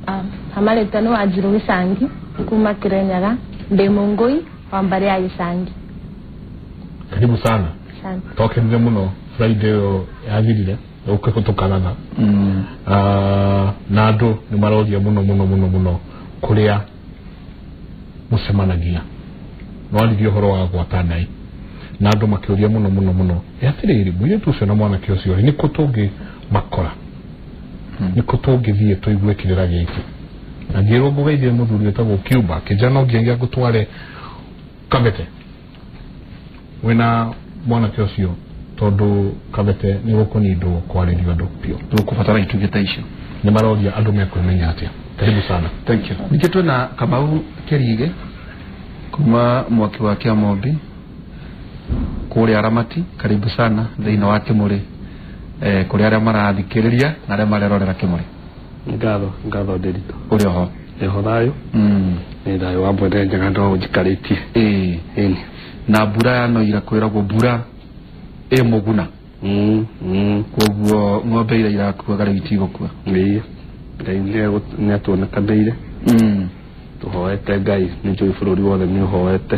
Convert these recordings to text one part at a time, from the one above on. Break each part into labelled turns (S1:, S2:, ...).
S1: Amarĩtwa nĩ Wanjirũ Gĩcangi kuma Kirinyaga, ndĩ Mũngũi wa mbarĩ ya Gĩcangi.
S2: Karibu sana.
S1: Asante.
S2: Twakenire mũno Friday ĩyo yathirire ũkĩhũtũkana na andũ nĩ maroria mũno mũno mũno mũno kũrĩa mũcemanagia. Nwaririe ũhoro wa gwata ndai na andũ makĩũria mũno mũno mũno, ĩ atĩrĩrĩ, mũirĩtu ũcio na mwanake ũcio rĩ, nĩkũ tũngĩmakora, nĩkũ tũngĩthiĩ tũigue kĩrĩra gĩkĩ? Na ngĩrwo ngũgeithie mũthuri wĩtagwo Cuba kĩnja, no nginya ngũtware Kabete wĩna mwanake ũcio, tondũ Kabete nĩ gũkũnindwo kwarĩrio andũ biũ.
S3: Tũkũbatara itugĩ ta icio.
S2: Nĩ maroria andũ mekwĩmenya atĩa. Karibu sana.
S3: Thank you. Ningĩ twĩna Kamau Kĩrigĩ kuma mwaki wa Kĩamombi kũrĩa Ramati. Karibu sana thĩinĩ wa Kĩmũrĩ, kũrĩ arĩa marathikĩrĩria na arĩa marerorera Kĩmũrĩ.
S4: Ngatho, ngatho Ndĩritũ.
S3: Ũrĩ oho?
S4: Ĩho thayũ. Nĩ thayũ wa mwene njega ndo ũnjikarĩtie.
S3: Ĩĩ.
S4: Ĩni.
S3: Na mbura ya noira kwĩragwo mbura ĩ mũguna, koguo ng'ombe iria irakuaga rĩu itigũkua.
S4: Ĩĩ, Ngai nĩ atuonekanĩire. Tũhoete Ngai, nĩ njũĩ bũrũri wothe nĩ ũhoete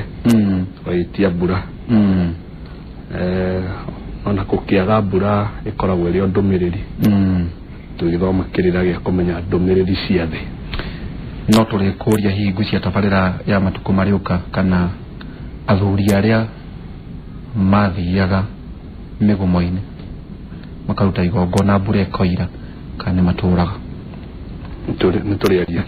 S4: tũgagĩtia mbura. Ona kũkĩaga mbura ĩkoragwo ĩrĩ o ndũmĩrĩri. Tũgĩthoma kĩrĩra gĩa kũmenya ndũmĩrĩri cia thĩ.
S3: No tũrĩkũria hihi ngũcia tabarĩra ya matukũ marĩũka kana athuri arĩa mathiaga mĩgomo-inĩ makaruta igongona mbura ĩkoira kana nĩ matũraga.
S4: Nĩ tũrĩaria.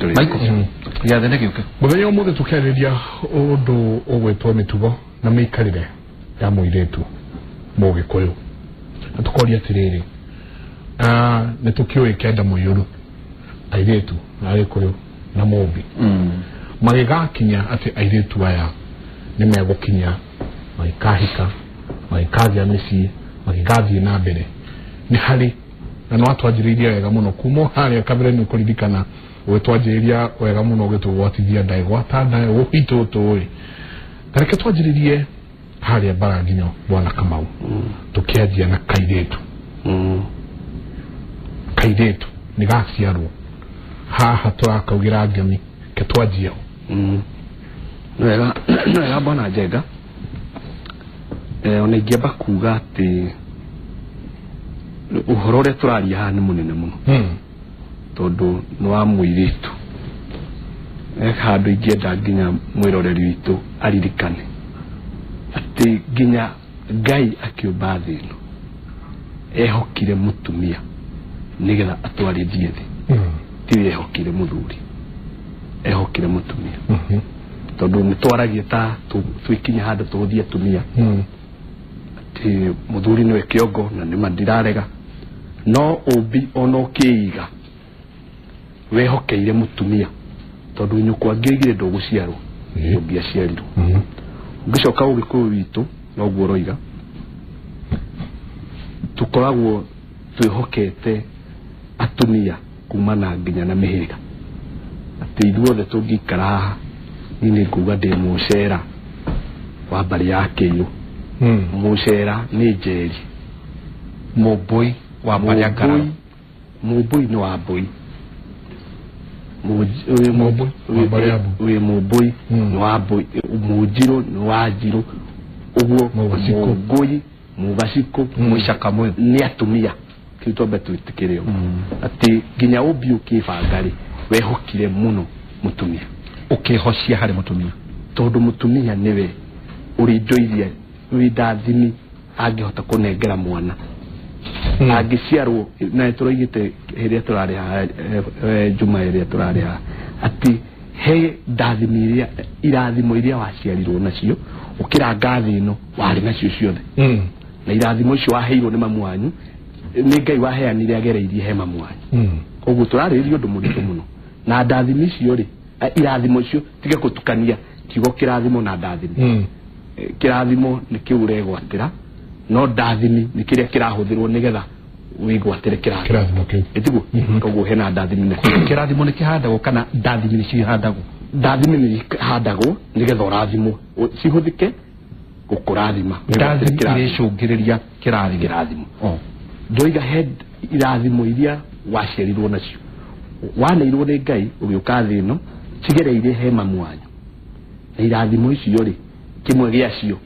S3: Michael, gĩathĩ nĩ gĩũke.
S2: Mũthenya ũmũthĩ tũkĩarĩria ũndũ ũgwĩtwo mĩtugo na mĩikarĩre ya mũirĩtu mũgĩkũyũ, na tũkoria atĩrĩrĩ, nĩ tũkĩũĩ kenda mũiyũru airĩtu na agĩkũyũ na mũmbi magĩgakinya atĩ airĩtu aya nĩ megũkinya magĩkahika, magĩkagĩa mĩciĩ, magĩgathiĩ na mbere nĩ harĩ na no atwanjĩrĩirie wega mũno kuma o harĩa kabere. Nĩ ũkũririkana ũgĩtwanjĩrĩria wega mũno ũgĩtũgwatithia ndaĩ gwata ndaĩ ũitũtũ ĩ. Tareke twanjĩrĩrie harĩa Mbaranginyo, bwana Kamau, tũkĩanjia na kairĩtu. Kairĩtu nĩ gaciarwo haha tũrakaugĩra ngemi, ke twanjie ho.
S4: Nĩ wega, nĩ wega bwana Njenga. Ona ingĩamba kuga atĩ ũhoro ũrĩa tũraria haha nĩ mũnene mũno, tondũ nĩ wa mũirĩtu. He handũ ingĩenda nginya mwĩroreri witũ aririkane atĩ nginya Ngai akĩũmba thĩ ĩno ehokire mũtumia nĩgetha atwarithie thĩ. Tiwe ehokire mũthuri, ehokire mũtumia, tondũ nĩ twaragia ta twĩkinye handũ tũhũthie atumia atĩ mũthuri nĩwe kĩongo, na nĩma ndirarega, no ũmbi ona ũkĩiga wehokeire mũtumia, tondũ nyũkwa angĩoigire ndũgũciarwo, ndũngĩaciarirwo. Ũngĩcoka ũgĩkũyũ witũ noguo ũroiga, tũkoragwo twĩhokete atumia kumana nginya na mĩhĩrĩga, atĩ ithuothe tũngĩikara haha, niĩ nĩ nguga ndĩ mũcera wa mbarĩ ya Kĩirũ. Mũcera nĩ Njeri.
S3: Mũmbũi wa mbarĩ ya Ngararo.
S4: Mũmbũi nĩ wa mbũi.
S2: Mũmbũi wa mbarĩ ya Mbũi.
S4: Wĩ mũmbũi nĩ wa mbũi, mũnjirũ nĩ wa njirũ, ũguo.
S2: Mũgacikũ.
S4: Mũngũi, mũgacikũ.
S3: Mũicakamũyũ.
S4: Nĩ atumia. Kĩu twambe twĩtĩkĩre ũguo, atĩ nginya ũmbi ũkĩbanga rĩ, wehokire mũno mũtumia.
S3: Ũkĩhocia harĩ mũtumia.
S4: Tondũ mũtumia nĩwe ũrĩ indo iria wĩ ndathimi angĩhota kũnengera mwana angĩciarwo. Na tũroigĩte hĩrĩa tũrarĩ haha, juma ĩrĩa tũrarĩ haha, atĩ he ndathimi iria, irathimo iria waciarirwo nacio ũkĩranga thĩ ĩno, warĩ nacio ciothe. Na irathimo icio waheirwo nĩ mamu wanyu, nĩ Ngai waheanire agereirie he mamu wanyu. Koguo tũrarĩrĩria ũndũ mũritũ mũno. Na ndathimi icio rĩ, irathimo icio, tige kũtukania kiugo kĩrathimo na ndathimi. Kĩrathimo nĩ kĩu ũregwatĩra, no ndathimi nĩ kĩrĩa kĩrahũthĩrwo nĩgetha wĩgwatĩre kĩrathimo.
S2: Kĩrathimo kĩu.
S4: Ĩtiguo? Koguo hena ndathimi na
S3: Kĩrathimo nĩ kĩhandagwo kana ndathimi nĩ cihandagwo?
S4: Ndathimi nĩ ihandagwo nĩgetha ũrathimwo, cihũthĩke gũkũrathima.
S3: Ndathimi
S4: Kĩrathimo.
S3: Irĩcũngĩrĩria kĩrathimo.
S4: Kĩrathimo.
S3: Oh.
S4: Ndoiga he irathimo iria waciarirwo nacio. Waneirwo nĩ Ngai ũgĩũka thĩ ĩno cigereire he mamu wanyu. Na irathimo icio rĩ kĩmwe gĩacio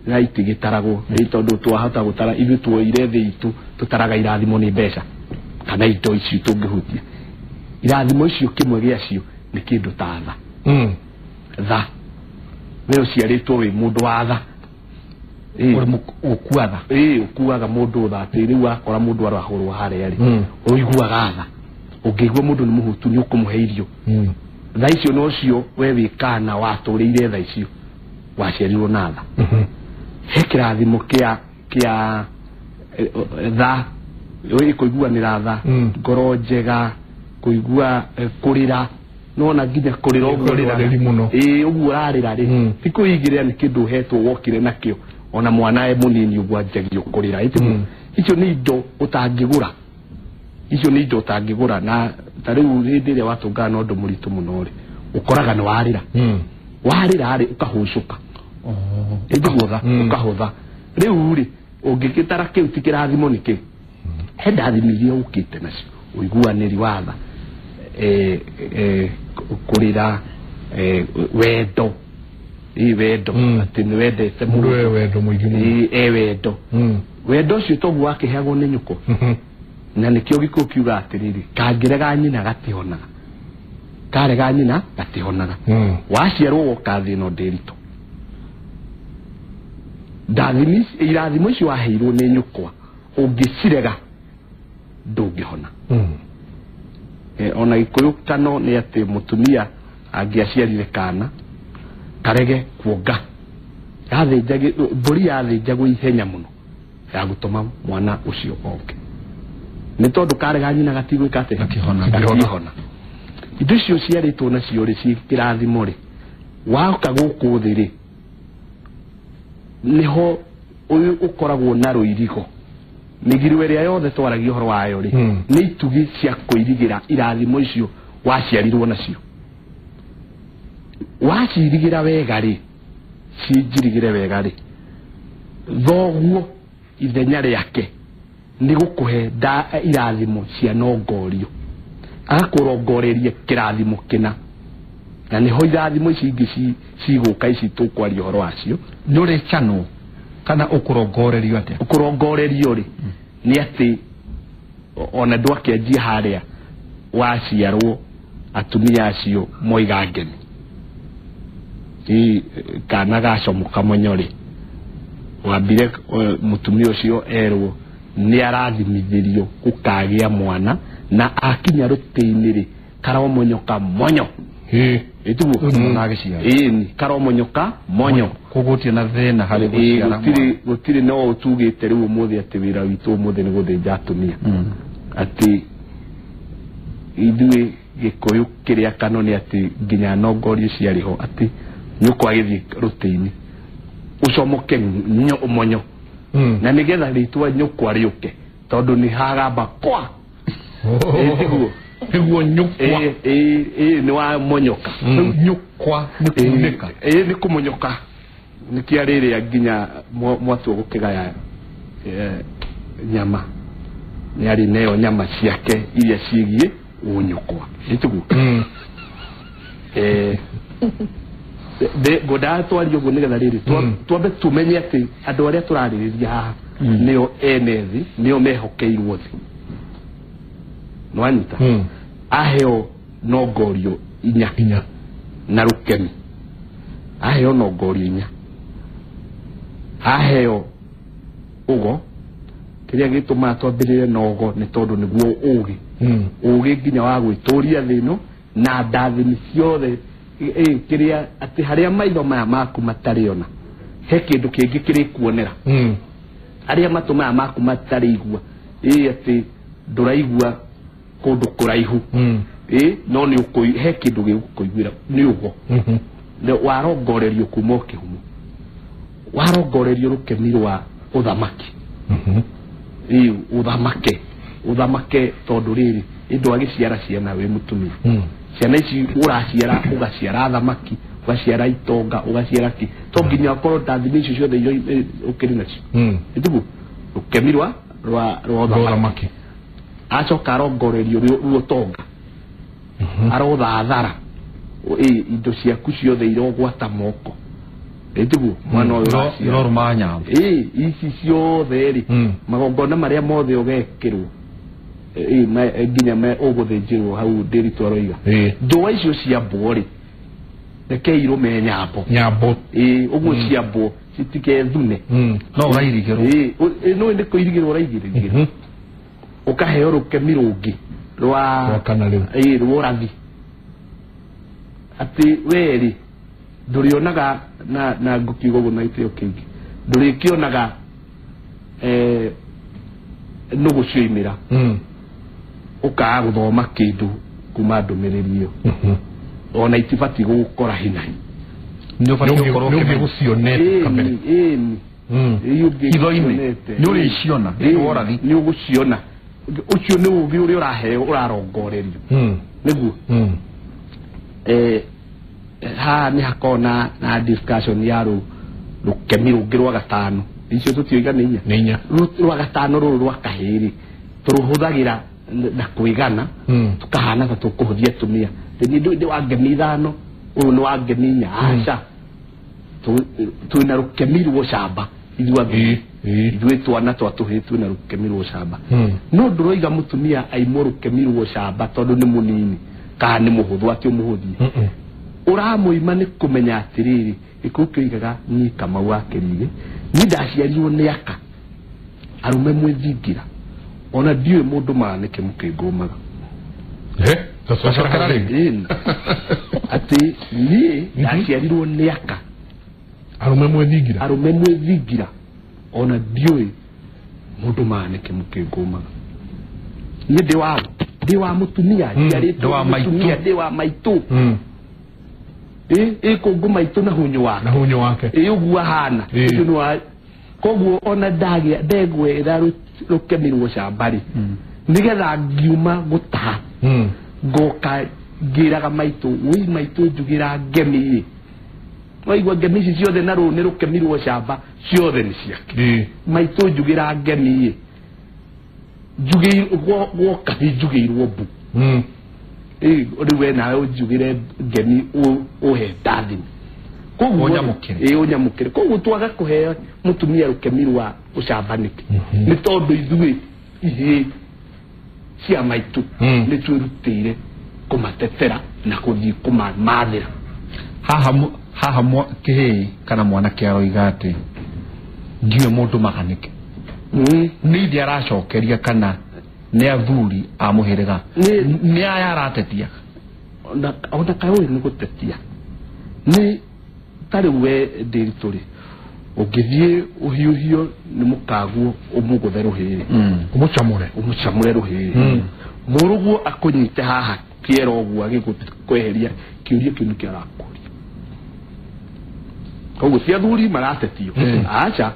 S4: na itigĩtaragwo nĩ tondũ twahota gũtara ithuĩ tuoire thĩ itũ tũtaraga irathimo nĩ mbeca kana indo icio tũngĩhutia. Irathimo icio kĩmwe gĩacio nĩ kĩndũ ta tha. Tha we ũciarĩtwo wĩ mũndũ wa tha.
S3: Ũkua tha.
S4: Ũkuaga mũndũ tha atĩ rĩu wakora mũndũ arahũrwo harĩa rĩ ũiguaga tha. Ũngĩigua mũndũ nĩ mũhutu nĩ ũkũmũhe irio. Tha icio nocio we wĩ kana watũrĩire tha icio waciarirwo na tha. He kĩrathimo kĩa tha kũiguanĩra tha, ngoro njega, kũigua kũrĩra nona nginya kũrĩra ũguo ũguo ũrarĩra rĩ ti kwĩigĩrĩra nĩ kĩndũ ũhetwo wokire nakĩo ona mwana e mũnini ũguo anjagio kũrĩra. Icio nĩ indo ũtangĩgũra. Icio nĩ indo ũtangĩgũra na ta rĩu hĩndĩ ĩrĩa watũngana na ũndũ mũritũ mũno rĩ ũkoraga nĩ warĩra. Warĩra rĩ ũkahũcũka. Ũkahũtha. Ũkahũtha. Rĩu rĩ ũngĩgĩtara kĩu ti kĩrathimo nĩ kĩu. He ndathimo iria ũkĩte nacio ũiguanĩri wa tha, kũrĩra, wendo. Wendo atĩ nĩ wendete
S2: mũndũ wendo mũingĩ mũno.
S4: Wendo. Wendo ũcio toguo wakĩheagwo nĩ nyũkwa. Na nĩkĩo Gĩkũyũ kiuga atĩrĩrĩ kangĩrega nyina gatihonaga. Karega nyina gatihonaga. Waciarwo woka thĩ ĩno ndĩritũ. Ndathimi irathimo icio waheirwo nĩ nyũkwa ũngĩcirega ndũngĩhona. Ona Gĩkũyũ kano nĩ atĩ mũtumia angĩaciarire kana karege kuonga mbũri yathĩnjagwo ihenya mũno ya gũtũma mwana ũcio onge nĩ tondũ karega nyina gatigwĩka atĩ gakĩhona. Indo icio ciarĩtwo nacio rĩ ci kĩrathimo rĩ waoka gũkũ thĩ rĩ nĩho ũyũ ũkoragwo na rũirigo. Mĩgiro ĩrĩa yothe twaragia ũhoro wayo rĩ nĩ itugĩ cia kũirigĩra irathimo icio waciarirwo nacio. Wacirigĩra wega rĩ cinjirigĩre wega rĩ thoguo ithenya rĩake nĩ gũkũhe irathimo cia nongorio agakũrongoreria kĩrathimo kĩna na nĩho irathimo ici ingĩ cigũka ici tũkwaria ũhoro wacio.
S3: Nĩ ũrĩcanwo kana ũkũrongorerio atĩa?
S4: Ũkũrongorerio rĩ nĩ atĩ ona ndwakĩanjia harĩa waciarwo atumia acio moiga ngemi kana gacomoka monyo rĩ wambire mũtumia ũcio erwo nĩ arathimithĩrio gũkagĩa mwana na akinya rũtĩ-inĩ rĩ karomonyoka monyo. Ĩtiguo karomonyoka monyo.
S3: Koguo gũtirĩ na thĩna harĩ gũciara mwana.
S4: Gũtirĩ no tugĩte rĩu ũmũthĩ atĩ wĩra witũ ũmũthĩ nĩ gũthĩnja atumia. Atĩ ithuĩ Gĩkũyũ kĩrĩa kano nĩ atĩ nginya nongorio ciarĩ ho atĩ nyũkwa agĩthiĩ rũtĩ-inĩ ũcomoke monyo na nĩgetha rĩtwa nyũkwa rĩũke tondũ nĩ hagamba kwa. Ĩtiguo
S2: nĩguo nyũkwa.
S4: Nĩ wa monyoka.
S2: Nyũkwa nĩ kunĩka.
S4: Nĩ kũmonyoka. Nĩkĩo rĩrĩa nginya mwatua gũkĩgaya nyama nĩ arĩ nayo nyama ciake iria ciĩgiĩ ũnyũkwa. Ĩtiguo ngwendaga twarie ũguo nĩgetha rĩrĩ twambe tũmenye atĩ andũ arĩa tũrarĩrĩria haha nĩo ene thĩ nĩo mehokeirwo thĩ. Nĩwanyita? Aheo nongorio inya na rũkemi. Aheo nongorio inya. Aheo ũgo kĩrĩa gĩtũmaga twambĩrĩre na ũgo nĩ tondũ nĩguo ũgĩ. Ũgĩ nginya wa gwĩtũria thĩ ĩno na ndathimi ciothe kĩrĩa atĩ harĩa maitho maya maku matarĩona he kĩndũ kĩngĩ kĩrĩkuonera. Harĩa matũ maya maku matarĩigua atĩ ndũraigua kũndũ kũraihu no nĩ he kĩndũ gĩgũkũiguĩra nĩ ũgo. Warongorerio kuma o kĩhumo. Warongorerio rũkemi rwa ũthamaki. Ũthamake ũthamake tondũ rĩrĩ ndwagĩciara ciana wĩ mũtumia. Ciana ici ũraciara ũgaciara thamaki ũgaciara itonga ũgaciara kĩ to nginya ũkorwo ndathimi icio ciothe ũkĩrĩ nacio. Ĩtiguo rũkemi rwa ũthamaki. Acoka arongorerio rũtonga. Arothathara indo ciaku ciothe irogwata moko. Ĩtiguo mwana ũyũ
S3: irorũma nyambo.
S4: Ici ciothe rĩ magongona marĩa mothe ũgekĩrwo nginya ũgũthĩnjĩrwo hau ndĩritũ aroiga. Njũa icio ciambwo rĩ reke irũme nyambo.
S2: Nyambo.
S4: Ũguo ciambwo citikethune.
S3: No ũrairigĩrwo.
S4: No nĩ kũirigĩrwo ũrairigĩrwo. Ũkaheo rũkemi rũngĩ rwa
S2: kana rĩu.
S4: Rwa ũrathi. Atĩ we rĩ ndũrĩonaga na ngũkiuga ũguo na gĩtĩo kĩingĩ ndũrĩkĩonaga nũgũ cioimĩra ũkaga gũthoma kĩndũ kuma ndũmĩrĩri ĩyo ona itibatiĩ gũgũkora hinahi.
S3: Nĩ ũbatiĩ gũkorwo
S2: nĩ ũgũcionete kamere.
S3: Itho-inĩ nĩ ũrĩciona nĩ ũrathi
S4: nĩ ũgũciona ũcio nĩ ũgĩ ũrĩa ũraheo ũrarongorerio nĩguo. Haha nĩ hakoragwo na discussion ya rũkemi rũngĩ rwa gatano. Icio tũtioiga nĩ inya.
S2: Nĩ inya.
S4: Rwa gatano rũrũ rwa kahĩĩ tũrũhũthagĩra na kwĩgana tũkahana ta tũkũhũthia atumia. Niĩ ndĩ wa ngemi ithano ũyũ nĩ wa ngemi inya. Aca twĩna rũkemi rwa ũcamba ithuĩ athuri. Ithuĩ twana twa tũhĩĩ twĩna rũkemi rwa ũcamba. No ndũroiga mũtumia aimwo rũkemi rwa ũcamba tondũ nĩ mũnini kana nĩ mũhũthũ atĩ ũmũhũthie. Ũramũima nĩ kũmenya atĩrĩrĩ gĩkũyũ kĩoigaga niĩ Kamau wa Kĩrire niĩ ndaciarirwo nĩ aka arũme mwĩthingira ona ndiũĩ mũndũ maa nĩkĩ mũkĩngũmaga.
S2: Tacokera rĩngĩ.
S4: Atĩ niĩ ndaciarirwo nĩ aka
S2: arũme mwĩthingira.
S4: Arũme mwĩthingira ona ndiũĩ mũndũ maa nĩkĩ mũkĩngũmaga. Niĩ ndĩ wa ndĩ wa mũtumia njiarĩtwo mũtumia ndĩ wa maitũ. Ĩkũngũ maitũ na hunyu wake.
S2: Na hunyu wake.
S4: Ũguo ahana. Ũcio nĩ wa koguo ona ndagĩa ndegwetha rũkemi rwa ũcamba rĩ nĩgetha ngiuma gũtaha ngoka ngĩraga maitũ wĩ maitũ njugĩra ngemi ĩ waigua ngemi ici ciothe na rũũ nĩ rũkemi rwa ũcamba ciothe nĩ ciake. Maitũ njugĩra ngemi ĩ njugĩirwo gwoka njugĩirwo mbu. Rĩu we nawe ũnjugĩre ngemi ũhe ndathimi. Koguo
S3: ũnyamũkĩre.
S4: Ũnyamũkĩre. Koguo twaga kũheo mũtumia rũkemi rwa ũcamba nĩkĩ? Nĩ tondũ ithuĩ ihĩĩ cia maitũ nĩ twĩrutĩire kũmatetera na kũthiĩ kũmamathĩra.
S3: Haha kĩhĩĩ kana mwanake aroiga atĩ ndiũĩ mũndũ maganĩke. Nĩ ithe aracokeria kana nĩ athuri a mũhĩrĩga nĩ aya aratetia.
S4: Ona kaĩ ũyũ nĩ gũtetia nĩ ta rĩu we Ndĩritũ rĩ ũngĩthiĩ ũhiũhio nĩ mũkaguo ũmũgũthe rũhĩĩ
S2: ũmũcamũre
S4: ũmũcamũre rũhĩĩ mũrũguo akũnyite haha kĩero ũguo agĩkweheria kĩũria kĩu nĩkĩo arakũria. Koguo ti athuri maratetio. Aca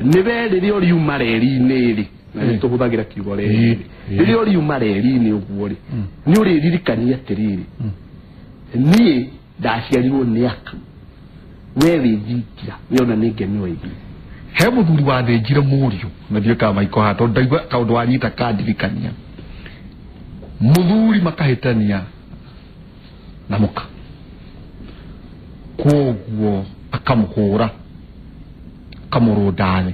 S4: nĩwe rĩrĩa ũriuma reri-inĩ rĩ na nĩ tũhũthagĩra kiugo reri rĩrĩa ũriuma reri-inĩ ũguo rĩ nĩ ũrĩririkania atĩrĩrĩ niĩ ndaciarirwo nĩ aka we wĩthingira we ona nĩ ngemi waiguire.
S3: He mũthuri wathĩnjire mũriũ na ndiũĩ kana maiko haha tondũ ndaigua kaũndũ wanyita kandirikania. Mũthuri makahĩtania na mũka koguo akamũhũra akamũrũnda thĩ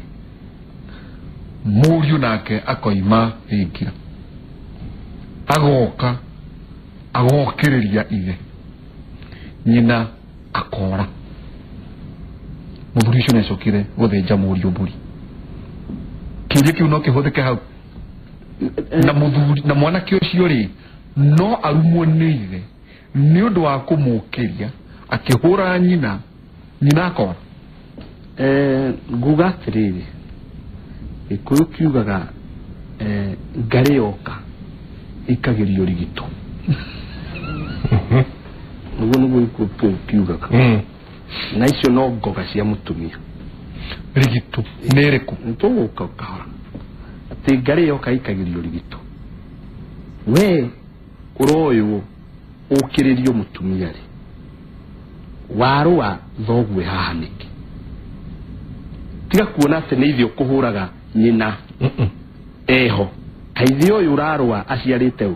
S3: mũriũ nake akoima thingira agoka agokĩrĩria ithe nyina akora. Mũthuri ũcio nĩacokire gũthĩnja mũriũ mbũri. Kĩũria kĩu no kĩhũthĩke hau na mũthuri na mwanake ũcio rĩ no arumwo nĩ ithe nĩ ũndũ wa kũmũkĩria akĩhũra nyina nyina akora.
S4: Nguga atĩrĩrĩ gĩkũyũ kiugaga ngarĩ yoka ĩkagĩrio rigito. Ũguo nĩguo gĩkũyũ kiugaga. Na icio no ngoga cia mũtumia.
S3: Rigito nĩ ĩrĩkũ?
S4: Nĩtũgũka kahora. Atĩ ngarĩ yoka ĩkagĩrio rigito. We ũroywo ũkĩrĩrio mũtumia rĩ warũa thoguo haha nĩkĩ? Tiga kuona atĩ nĩ ithe ũkũhũraga nyina eho. Kaithe ũyũ ũrarũa aciarĩte ũ?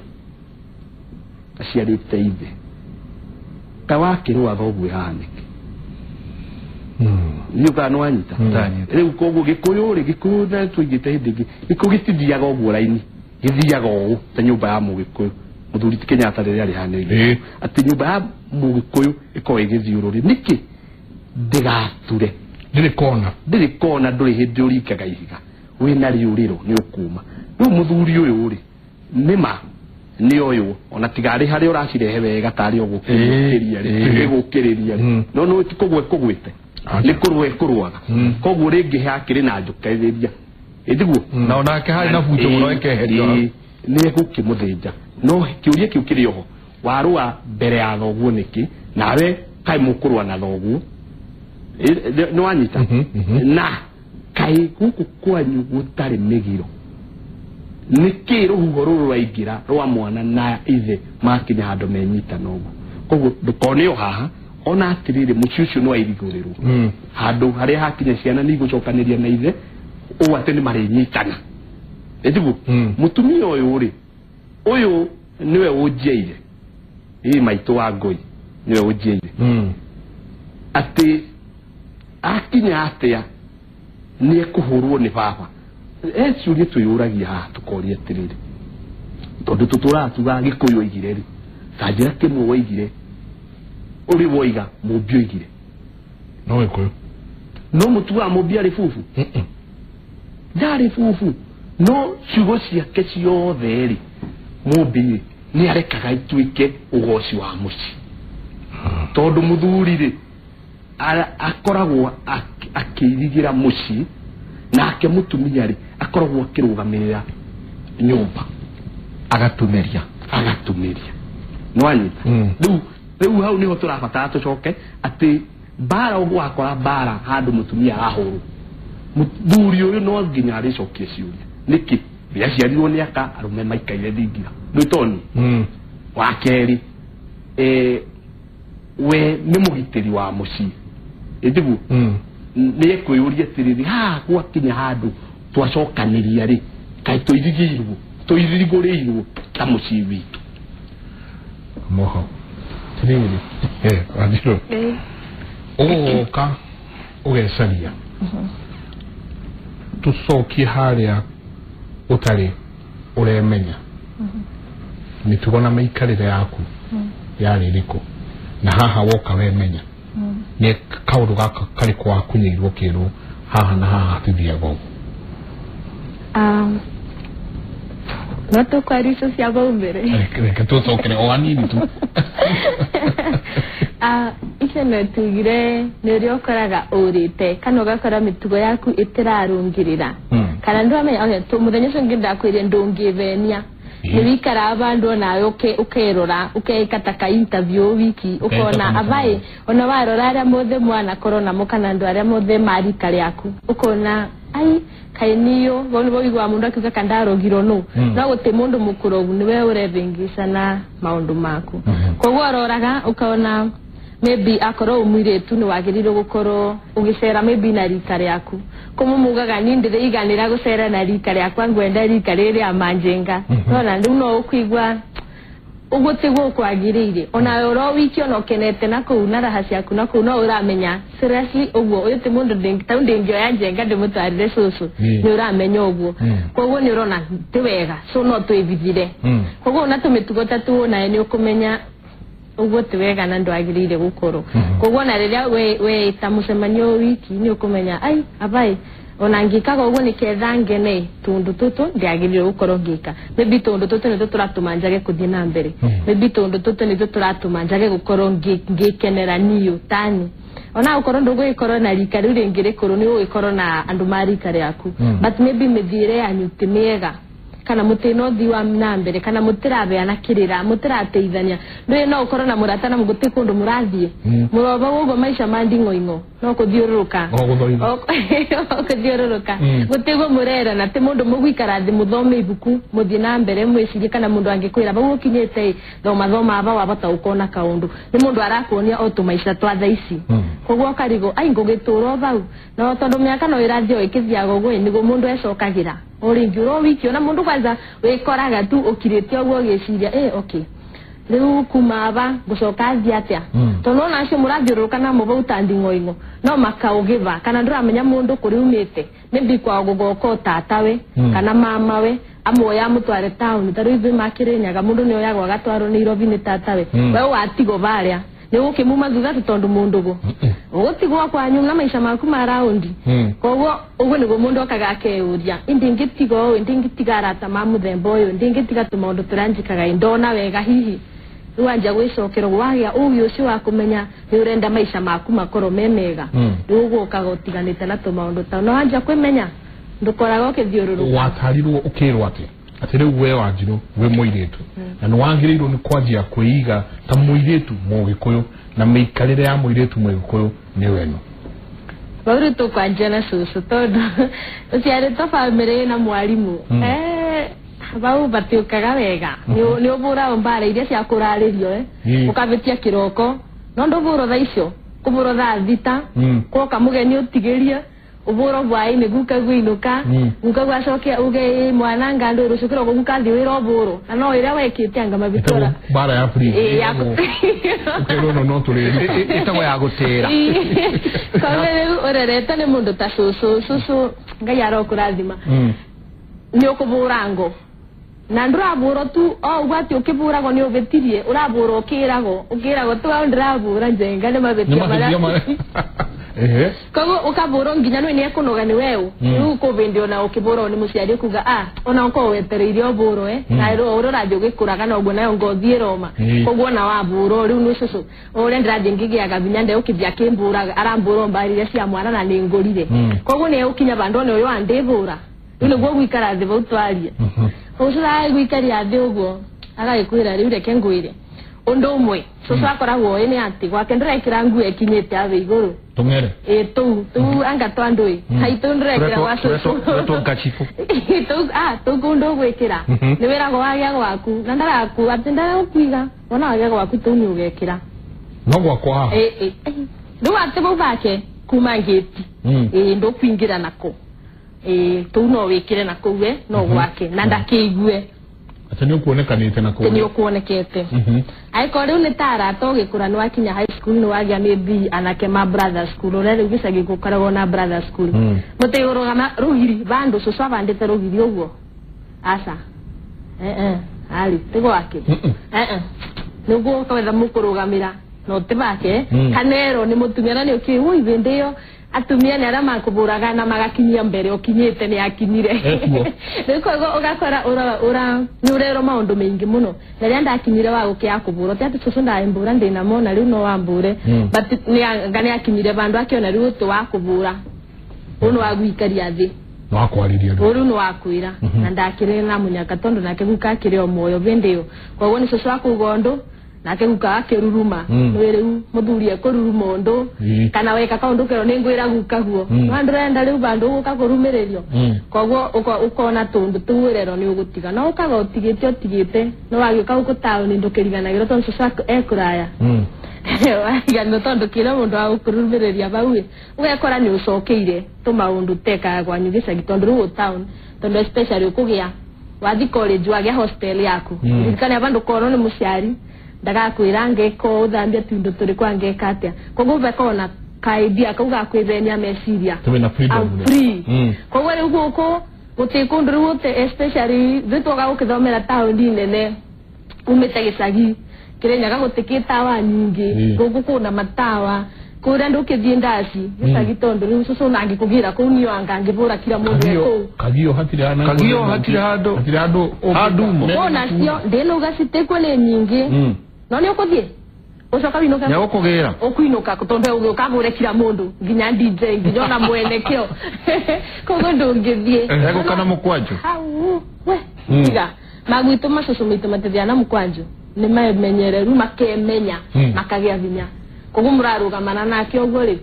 S4: Aciarĩte ithe. Kawakĩrũa thoguo haha nĩkĩ? Nĩ ũkaga nĩ wanyita. Rĩu koguo Gĩkũyũ rĩ, Gĩkũyũ na tũigĩte hĩndĩ ĩngĩ, Gĩkũyũ gĩtithiaga ũguo raini, gĩthiaga ũũ ta nyũmba ya Mũgĩkũyũ. Mũthuri ti Kenyatta rĩrĩa arĩ haha nĩ atĩ nyũmba ya Mũgĩkũyũ ĩkoragwo ĩgĩthiũrũrĩ. Nĩkĩ? Ndĩgathure.
S2: Ndĩrĩ kona.
S4: Ndĩrĩ kona, ndũrĩ hĩndĩ ũringaga ihiga. Wĩna rĩũrĩro nĩ ũkuma. Rĩu mũthuri ũyũ rĩ, nĩma nĩ ũyũ ona tigarĩ harĩa ũracirehe wega tarĩ ũgũkĩrĩria rĩ, ĩgũkĩrĩria rĩ. No no ti kũgwe kũgwĩte. Nĩ kũrũa ĩkũrũaga. Koguo rĩngĩ hakĩrĩ na njũkĩrĩria. Ĩtiguo?
S3: Na onake harĩ na bunjo mũno ĩkeherio.
S4: Nĩ egũkĩmũthĩnja. No kĩũria kĩu kĩrĩ oho. Warũa mbere ya thoguo nĩkĩ? Nawe kaĩ mũkũrũa na thoguo? Nĩ wanyita? Na kaĩ gũkũ kwanyu gũtarĩ mĩgiro? Nĩkĩ rũhuho rũrũ rwaingĩra rwa mwana na ithe makinya handũ menyitana ũguo? Koguo ndũkone o haha ona atĩrĩrĩ mũciĩ ũcio no airigũrĩrwo. Handũ harĩa hakinya ciana nĩ igũcokanĩria na ithe ũũ atĩ nĩ marĩnyitana. Ĩtiguo? Mũtumia ũyũ rĩ, ũyũ nĩwe ũnjiaire. Ĩ maitũ wa ngũi nĩwe ũnjiaire. Atĩ akinya atĩa nĩ ekũhũrwo nĩ baba. Ciũria twĩyũragia haha tũkoria atĩrĩrĩ, tondũ tũtũraga tugaga Gĩkũyũ oigire rĩ, ta njĩra kĩmwe woigire ũrĩ woiga Mũmbi oigire.
S2: No Gĩkũyũ.
S4: No mũtuaga Mũmbi arĩ bubu? Ndarĩ bubu. No ciugo ciake ciothe rĩ, Mũmbi rĩ, nĩ arekaga ituĩke ũgoci wa mũciĩ. Tondũ mũthuri rĩ, akoragwo akĩirigĩra mũciĩ, nake mũtumia rĩ, akoragwo akĩrũgamĩrĩra nyũmba.
S3: Agatumĩria.
S4: Agatumĩria. Nĩ wanyita? Rĩu hau nĩho tũrabatara tũcoke atĩ mbara ũguo wakora mbara handũ mũtumia arahũrwo. Mũthuri ũyũ no nginya arĩcokie ciũria. Nĩkĩ? Rĩaciarirwo nĩ aka arũme maikaire thingira. Ndũtoni? Wa kerĩ, we nĩ mũgitĩri wa mũciĩ. Ĩtiguo? Nĩ ekwĩyũria atĩrĩrĩ, haha gwakinya handũ twacokanĩria rĩ, kaĩ tũirigĩirwo, tũirigũrĩirwo ta mũciĩ witũ.
S2: Moho. Tiriri. Wanjirũ. Ũgũka ũgecaria. Tũcokie harĩa ũtarĩ ũremenya. Mĩtugo na mĩikarĩre yaku yarĩ ĩrĩkũ? Na haha woka wemenya. Nĩ kaũndũ gaka karĩkũ wakunyĩirwo kĩrwo haha na haha hatithiaga ũguo?
S1: No tũkwaria icio cia bau mbere.
S2: Reke tũcokere o hanini tu.
S1: Icio no tugire nĩ ũrĩa ũkoraga ũrĩte kana ũgakora mĩtugo yaku ĩtĩrarũngĩrĩra. Kana ndwamenya, okay, mũthenya ũcio ũngĩ ndakwĩrire ndũngĩthenia. Nĩ wikaraga bandũ onawe ũkerora ũkeĩka ta ka interview wiki ũkona abaĩ ona warora arĩa mothe mwanakorwo namo kana andũ arĩa mothe ma rika rĩaku ũkona ai kaĩ niyo vau nĩvo ũiguaga mũndũ akiuga ka ndarogirwo nũ. No gũtĩ mũndũ mũkũrogu nĩwe ũrethingica na maũndũ maku. Koguo ũroraga ũkona maybe akorwo ũmũirĩtu nĩ wagĩrĩirwo gũkorwo ũgĩcera maybe na rika rĩaku. Kũmũmugaga niĩ ndĩrĩiganĩra gũcera na rika rĩakwa ngwenda rika rĩrĩa manjĩnga. Nona rĩu no ũkũigua ũguo tiguo kwagĩrĩire. Ona oro wiki ona ũkenete na kũu na raha ciaku na kũu no ũramenya seriously ũguo ũyũ ti mũndũ tau ndĩngĩoya njenga ndĩmũtwarĩre cũcũ. Nĩ ũramenya ũguo. Koguo nĩ ũrona ti wega so no twĩbithire. Koguo ona tũmĩtugo ta tuonae nĩ ũkũmenya ũguo ti wega na ndwagĩrĩire gũkorwo. Koguo na rĩrĩa weita mũcemanio wiki nĩ ũkũmenya ai abai ona ngĩkaga ũguo nĩketha ngene tũndũ tũtũ ndiagĩrĩire gũkorwo ngĩka. Maybe tũndũ tũtũ nĩtũ tũratũma njage kũthiĩ na mbere. Maybe tũndũ tũtũ nĩtũ tũratũma njage gũkorwo ngĩkenera niũ tani. Ona ũkorwo ndũgũgĩkorwo na rika rĩu rĩngĩ rĩkũrũ nĩ ũgũgĩkorwo na andũ ma rika rĩaku. But maybe mĩthiĩre yanyu ti mĩega. Kana mũtĩ no thi wa na mbere kana mũtĩrabeana kĩrĩra mũtĩrateithania. Ndũĩ no ũkorwo na mũrata na mũgũtĩ kũndũ mũrathiĩ. Mũroba ũguo maica ma nding'oing'o no kũthiũrũrũka. Kũthiũrũrũka. Gũtiguo mũrerana ti mũndũ mũgũikara thĩ mũthome ibuku mũthiĩ na mbere mwĩcirie kana mũndũ angĩkwĩra bau ũkinyĩte thoma thoma aba wabata ũkona kaũndũ. Nĩ mũndũ arakuonia o tũmaica twa thaa ici. Koguo ũkarigwo ai ngũgĩtũra o bau. No tondũ mĩaka no ĩrathiĩ o ĩkĩthiaga ũguo nĩguo mũndũ ecokagĩra. O rĩngĩ ũro wiki ona mũndũ kwanza wĩkoraga tu ũkirĩte ũguo ũgĩciria okay. Rĩu kuma aba ngũcoka thiĩ atĩa tondũ ona acio mũrathiũrũrũka na mũbau ta nding'oing'o no makaũgĩva kana ndũramenya mũndũ kũrĩa umĩte maybe kwao gũgoka tatawe kana mamawe amuoya amũtware taũni ta rĩu ithuĩ makĩrĩnyaga mũndũ nĩ oyagwo agatwarwo Nairobi nĩ tatawe we watigwo barĩa nĩ ũgũkĩmuma thutha tu tondũ mũndũgũ ũgũtigwo kwanyu na maica maku ma raundi koguo ũguo nĩguo mũndũ okaga akeyũria ndingĩtiga ũũ ndingĩtiga arata ma mũthemba ũyũ ndingĩtiga tũmaũndũ tũrĩa njĩkaga ndona wega hihi rĩu wanjia gwĩcokera ũguo wagĩa ũgĩ ũcio wa kũmenya nĩ ũrenda maica maku makorwo me mega rĩu ũguo ũkaga ũtiganĩte na tũmaũndũ tau na wanjia kwĩmenya ndũkoraga ũkĩthiũrũrũka
S2: watarirwo ũkĩrwo atĩ atĩ rĩu we Wanjirũ wĩ mũirĩtu na nĩ wagĩrĩirwo nĩ kwanjia kwĩiga ta mũirĩtu mũgĩkũyũ na mĩikarĩre ya mũirĩtu mũgĩkũyũ nĩ weno
S1: bau rĩu tũkwanjia na cũcũ tondũ ũciarĩtwo bamĩrĩ ĩna mwarimũ bau batiũkaga wega nĩ ũbũragwo mbara iria cia kũrarĩrio ũkabĩtia kĩroko no ndũbũrwo thaa icio kũbũrwo thaa 6 kwoka mũgeni ũtigĩrie ũbũrwo bwaĩ-inĩ guka gwĩinũka guka gwacokia uge mwana ngandũ rũciũ kĩroko guka thiĩ wĩra ũbũrwo na no ĩrĩa wekĩte anga mabĩtora
S2: mbara ya free ũkerwo no tũrĩrĩ
S3: ĩtagwo ya gũtĩra
S1: koguo rĩu ũrerete nĩ mũndũ ta cũcũ cũcũ Ngai arokũrathima nĩ ũkũbũra ngo na ndũrabũrwo tu o ũguo atĩ ũkĩbũragwo nĩ ũbĩtirie ũrabũrwo ũkĩragwo ũkĩragwo tu hau ndĩrabũra njenga nĩ mabĩtia marĩa koguo ũkabũrwo nginya nĩ ekũnoga nĩ weũ rĩu kũbĩndĩ ona ũkĩbũrwo nĩ mũciari ũkuga ona ũkorwo wetereire ũbũrwo na ũrĩa ũrathiĩ ũgĩkũraga noguo nayo ngothi ĩroma koguo ona wabũrwo rĩu nĩ cũcũ ũrĩa ndĩrathiĩ ngĩgĩaga binya ndeũkĩthiĩ akĩmbũraga arambũra mbara iria cia mwana na nĩ ngũrire koguo nĩ egũkinya bandũ one ũyũ andĩbũra rĩu nĩguo gũikara thĩ bau twarie ũcio agũikaria thĩ ũguo agagĩkwĩra rĩu reke ngwĩre ũndũ ũmwe cũcũ akoragwo oĩ nĩ atĩ gwake ndũrekĩra nguo ĩkinyĩte athĩ igũrũ
S2: tũng'ere
S1: tũu tũu anga twa ndũĩ hai tũu ndũrekĩra gwa cũcũ
S3: tũretwo ngacibũ
S1: tũu tũu kũndũ ũgwĩkĩra nĩ wĩragwo wagĩa gwaku na ndaraku atĩ ndaragũkuiga wona wagĩa gwaku tũu nĩ ũgekĩra
S2: no gwakwa haha
S1: rĩu atĩ bau bake kuma ngĩti ndũkũingĩra nako tũu no wĩkĩre na kũu no gwake na ndakĩigue
S2: atĩ nĩ ũkuonekanĩte na kũu
S1: nĩ ũkuonekete angĩkorwo rĩu nĩ ta arata ũgĩkũra nĩ wakinya high school nĩ wagĩa maybe anake ma brother school ũrĩa rĩu gĩcagi gũkoragwo na brother school mũtĩgũrũgama rũgiri bandũ cũcũ abandĩte rũgiri ũguo aca arĩ ti gwake nĩguo ũkawetha mũkũrũgamĩra no ti bake kanerwo nĩ mũtumia na nĩ ũkĩĩ wũi hĩndĩ ĩyo atumia nĩ arĩa makũbũraga na magakinyia mbere ũkinyĩte nĩ akinyire rĩu koguo ũgakora nĩ ũrerwo maũndũ maingĩ mũno na rĩrĩa ndakinyire wa gũkĩaga kũbũrwo ti atĩ cũcũ ndaimbũra ndĩnamo na rĩu no wambũre but anga nĩ akinyire bandũ akĩona rĩu ũtĩ wa kũbũra ũyũ nĩ wa gũikaria thĩ
S2: wakwarĩria
S1: rĩu nĩ wakwĩra na ndakĩrĩ na mũnyaka tondũ nake guka akĩrĩ o muoyo hĩndĩ ĩyo koguo nĩ cũcũ akuga ũndũ nake guka akĩruruma nĩ rĩu mũthuri ekũruruma ũndũ kana weka kaũndũ kerwo nĩ ngwĩra guka guo no ndĩrenda rĩu bandũ ũgũka kũrumĩrĩrio koguo ũkona tũndũ tũu ũrerwo nĩ ũgũtiga no ũkaga ũtigĩte ũtigĩte no wagĩũka gũkũ taũni ndũkĩriganagĩrwo tondũ cũcũ ekũraya wariganĩrwo tondũ kĩra mũndũ wa gũkũrumĩrĩria bau ĩ ũgekora nĩ ũcokeire tũmaũndũ tekaga kwanyu gĩcagi tondũ rĩu taũni tondũ especially ũkũgĩa wathi college wagĩa hostel yaku ririkane bandũ korwo nĩ mũciari ndagakwĩra ngeka ũthambia tuindo tũrĩkũ angeka atĩa koguo bekona kaidea kau gakwĩthenia meciria free koguo rĩu gũkũ gũtĩ kũndũ rĩu ũte especially ithuĩ twoka gũkĩthomera taũni nene umĩte gĩcagi Kĩrĩnyaga gũtikĩ tawa nyingĩ gũkũ kwĩna matawa kũrĩa ndũkĩthiĩ ndaci gĩcagi tondũ rĩu cũcũ nangĩkũgĩra kũu niyo anga angĩbũra kira mũndũ e kũu
S2: Kagio hatirĩ
S3: Kagio hatirĩ handũ
S2: hatirĩ handũ
S3: handumo
S1: onacio ndĩnauga citĩkuo nĩ nyingĩ no nĩ ũkũthiĩ ũcoka wĩinũke
S3: nĩegũkũgĩra
S1: ũkũinũka tondũ ũgĩũka kira mũndũ nginya DJ nginya ona mwene kĩo koguo ndũngĩthiĩ
S3: egũka na mũkwanjũ
S1: hau we tiga magwitũ macũcũ maitũ matithiaga na mũkwanjũ nĩ memenyereru makemenya makagĩa hinya koguo mũrarũgamana nake ũguo rĩ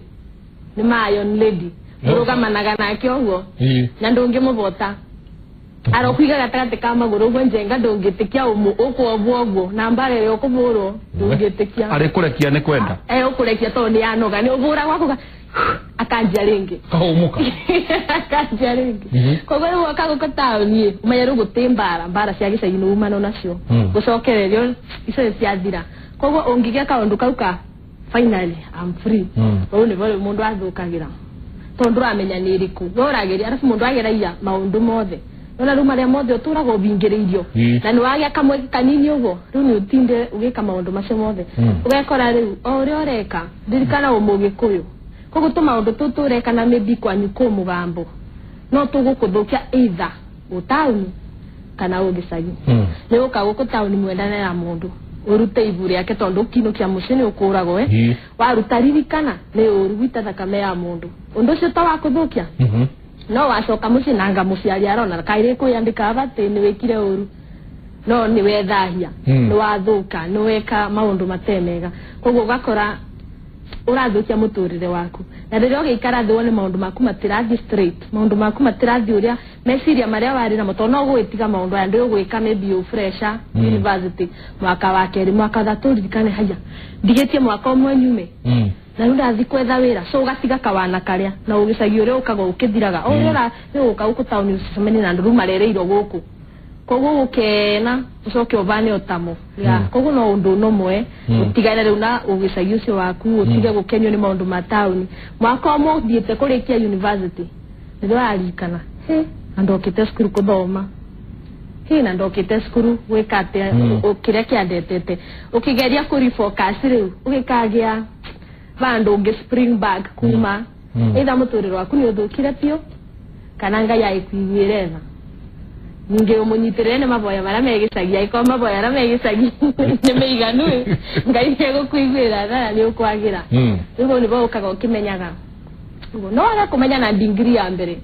S1: nĩ ma iron lady mũrũgamanaga nake ũguo na ndũngĩmũbota arokwiga gatagatĩ ka magũrũ ũguo njenga ndũngĩtĩkia ũkuombwo ũguo na mbara ĩrĩa ũkũbũrwo ndũngĩtĩkia
S3: arĩkũrekia nĩ kwenda
S1: ũkũrekia tondũ nĩ anoga nĩ ũbũragwo akauga Akanjia ringi.
S2: Kahumuka.
S1: Akanjia ringi. Koguo riu woka guku taoni umenye riu guti mbara mbara cia gicagi ni umana nacio. Gucokererio icio ciathira. Koguo ungigia kaundu kau ka finally I'm free. Bau ni bau mundu athukagira. Tondu uramenya ni iriku. We urageria arafu mundu ageragia maundu mothe. Nona riu maria mothe uturaga ubingiriirio. Na ni wagia kamwe kanini uguo riu ni utinde ugika maundu macio mothe. Ugekora riu o uria ureka ririkana umugikuyu. Koguo tu maundu tu tureka na maybe kwanyu ku mugambo. No tugukuthukia either utauni kana ugicagi. Ni uka guku tauni mwendane na mundu. Urute ibu riake tondu kinukia mucii ni ukuragwo we. Waruta ririkana ni uru gwita thakame ya mundu. Undu ucio to wakuthukia. No wacoka mucii nanga muciari arona kaire kwiyandika bati ni wikire uru. No ni wethahia, ni wathuka, ni weka maundu matemega. Koguo ugakora urathukia muturire waku. Na riria ugiikara thi wone maundu maku matirathi straight, maundu maku matirathi uria meciria maria wari namo tondu no gwitiga maundu aya ndi ugwika maybe ufresha university mwaka wa keri mwaka thatu ririkane haya ndigitie mwaka umwe nyume. Na riu ndathi kwetha wira so ugatiga kawana karia na ugicagi uria ukaga ukithiraga o uria ni uka guku tauni ucemanie na andu riu marereirwo guku. Koguo gukena ucoke ubane otamo ya koguo no undu no mwe utigane riu na ugicagi ucio waku utige gukenio ni maundu ma tauni mwaka umwe uthiite kurikia university nithio warikana he na ndokite cukuru kuthoma he na ndokite cukuru gwika atia kiria kiandetete ukigeria ku refocus riu ugikagia vandu ungi spring back kuma either muturiro waku ni uthukire piu kana Ngai aikuiguire tha. Ninge umunyitirire ni maboya maria megicagi aikorwo maboya aria megicagi ni meiganu Ngai nĩegũkũiguĩra tha na nĩũkwagĩra. Rĩu nĩbo ũkaga ũkĩmenyaga ũguo no waga kũmenya na degree ya mbere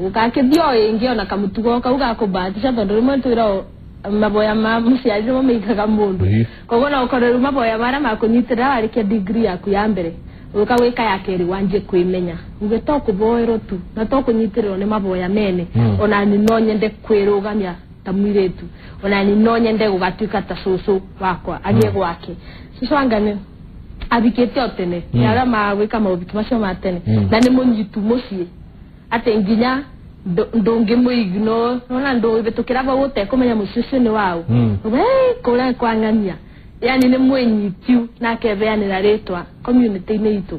S1: ũgakĩthiĩ o ĩngĩ ona kamũtugo kau gakũbahatisha tondũ rĩmwe twĩragwo maboya ma mũciari nĩmo maigaga mũndũ. Koguo no ũkorwo rĩu maboya marĩa makũnyitĩrĩra warĩkia degree yaku ya mbere uka gwika ya keri wanjie kwimenya uge to kuboerwo tu na to kunyitirwo ni maboya mene ona ni no nyende kwirugamia ta mwiritu ona ni no nyende gugatuika ta cucu wakwa agie gwake cucu angane abikite otene ni aria magwika maũthiki macio ma tene na ni munyitu mucii ati nginya ndungimuignore nona ndũgĩtũkĩra vau ũtekũmenya mũciĩ ũcio nĩ waũ we kũrĩa kwang'ania yani ni mwenyitiu na akebeanĩra rĩtwa community-inĩ itũ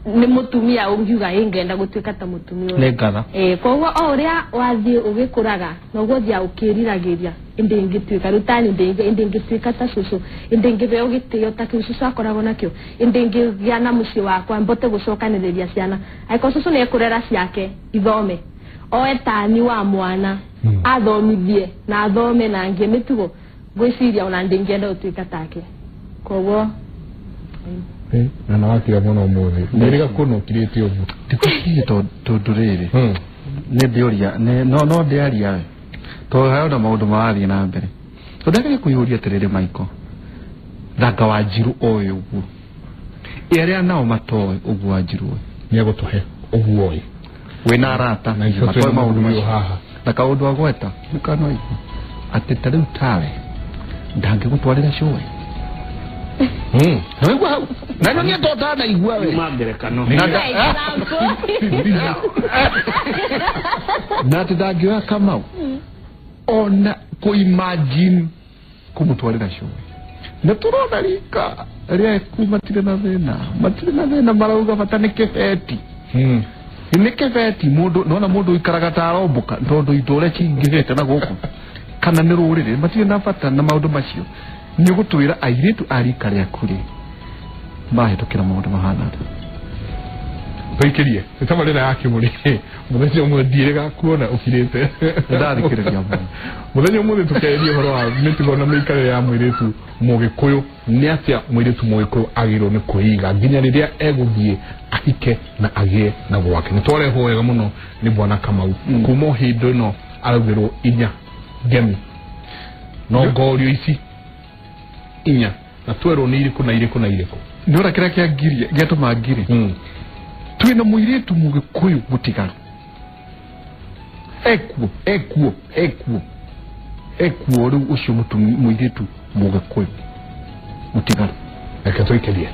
S1: nĩ mũtumia ũngiuga ingenda gũtuĩka ta mũtumia
S3: nĩ ngatha
S1: koguo o ũrĩa wathiĩ ũgĩkũraga noguo ũthiaga ũkĩriragĩria ĩndĩ ingĩtuĩka rĩu tani ĩndĩ ingĩtuĩka ta cũcũ ĩndĩ ingĩheo gĩtĩo ta kĩu cũcũ akoragwo nakĩo ĩndĩ ingĩgĩa na mũciĩ wakwa mbote gũcokanĩrĩria ciana angĩkorwo cũcũ nĩ ekũrera ciake ithome oe tani wa mwana athomithie na athome na angĩ mĩtugo gwiciria ona ndingĩenda gũtuĩka take koguo
S2: na nawakira mũno ũmũthĩ ndĩrĩga kuona ũkirĩte ũguo
S3: ndikũkirie tondũ rĩrĩ nĩ ndĩũria no ndĩaria we tondũ harĩ na maũndũ marathiĩ na mbere tondũ ndageria kwĩyũria atĩrĩrĩ Michael thanga wa Njiru oĩ ũguo ĩ arĩa nao matoĩ ũguo wa Njiru oĩ
S2: nĩegũtũhe ũguo oĩ
S3: wĩna arata matoĩ maũndũ macio na kaũndũ agweta nĩkanoigua atĩ ta rĩu tawe ndangĩgũtwarĩra cũĩ naigua hau na no niĩ ndanaigua we
S4: ngerekano
S3: na atĩ ndangĩoya Kamau ona kũ-imagine kũmũtwarĩra cũĩ na tũrona rika rĩaku matirĩ na thĩna matirĩ na thĩna marauga bata nĩ kĩbeti nĩ kĩbeti mũndũ nona mũndũ ũikaraga ta aromboka tondũ itũra cingĩhĩte na gũkũ kana nĩ rũrĩrĩ matirĩ na bata na maũndũ macio nĩ ũgũtwĩra airĩtu a rika rĩaku rĩ marahĩtũkĩra maũndũ mahana atĩa
S2: tũikĩrie ĩtabarĩra ya kĩmũrĩ mũthenya ũmwe ndiĩrĩga kuona ũkirĩte
S3: ndathikĩrĩria mũno
S2: mũthenya ũmũthĩ tũkĩarĩria ũhoro wa mĩtugo na mĩikarĩre ya mũirĩtu mũgĩkũyũ nĩ atĩa mũirĩtu mũgĩkũyũ agĩrĩirwo nĩ kwĩiga nginya rĩrĩa egũthiĩ ahike na agĩe na gwake nĩ twarehwo wega mũno nĩ bwana Kamau kuma o hĩndĩ ĩno araugĩrwo inya ngemi no ngorio ici inya na twerwo nĩ irĩkũ na irĩkũ na irĩkũ
S3: nĩ ũra kĩrĩa kĩangirie gĩatũma ngiri twĩna mũirĩtu mũgĩkũyũ mũtigaru ekuo ekuo ekuo ekuo rĩu ũcio mũirĩtu mũgĩkũyũ mũtigaru
S2: reke tũikĩrie.